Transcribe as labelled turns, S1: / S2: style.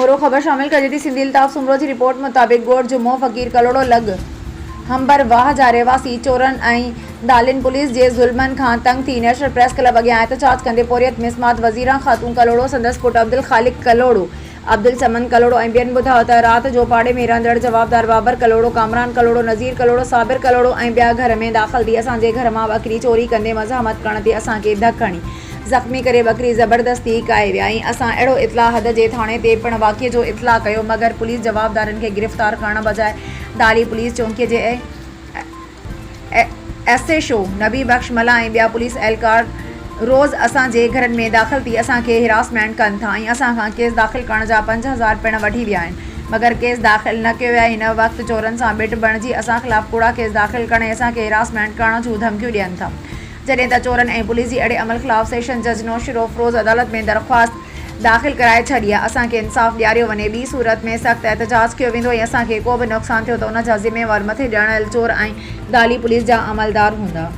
S1: مورو خبر شامل ڪجي ٿي سنڌي الطاف سومرو جي رپورٽ مطابق ڳوٺ جمعو فقير ڪلهوڙو لڳ همبر واهه جا رهواسي چورن ۽ دالين پوليس جي ظلمن کان تنگ ٿي نيشنل پريس ڪلب اڳيان احتجاج ڪندي پورهيت مسمات وزيران خاتون ڪلهوڙو سندس پٽ عبدالخالق ڪلهوڙو عبدالصمد ڪلهوڙو ۽ ٻين ٻڌايو ته رات جو پاڙي ۾ رهندڙ جوابدار بابر ڪلهوڙو ڪامران ڪلهوڙو نذير ڪلهوڙو صابر ڪلهوڙو ۽ ٻيا گهر ۾ داخل ٿي اسان جي گهر مان ٻڪري چوري ڪندي مزاحمت ڪرڻ تي اسان کي ڌڪ هڻي زخمي ڪري ٻڪري زبردستي ڪاهي ويا ۽ اسان اهڙو اطلاع حد جي ٿاڻي تي پڻ واقعي جو اطلاع ڪيو مگر پوليس جوابدارن کي گرفتار ڪرڻ بجاء دالي پوليس چونڪي جي S H O Nabi Bakhsh Mallah ۽ ٻيا پوليس اهلڪار روز اسان جي گهرن ۾ داخل ٿي اسان کي هراسمينٽ ڪن ٿا ۽ اسان کان ڪيس داخل ڪرڻ جا 5000 پڻ وٺي ويا آهن مگر ڪيس داخل نه ڪيو ويو آهي هن وقت چورن سان ٻٽ بڻجي اسان خلاف ڪوڙا ڪيس داخل ڪرڻ ۽ اسان کي هراسمينٽ ڪرڻ جون ڌمڪيون ڏين ٿا. جڏهن ته چورن ۽ پوليس جي اهڙي عمل خلاف سيشن جج نوشھروفروز عدالت ۾ درخواست داخل ڪرائي ڇڏي آهي، اسان کي انصاف ڏياريو وڃي، ٻي صورت ۾ سخت احتجاج ڪيو ويندو ۽ اسان کي ڪو به نقصان ٿيو ته ان جا ذميوار مٿي ڄاڻايل چور ۽ دالي پوليس جا عملدار هوندا.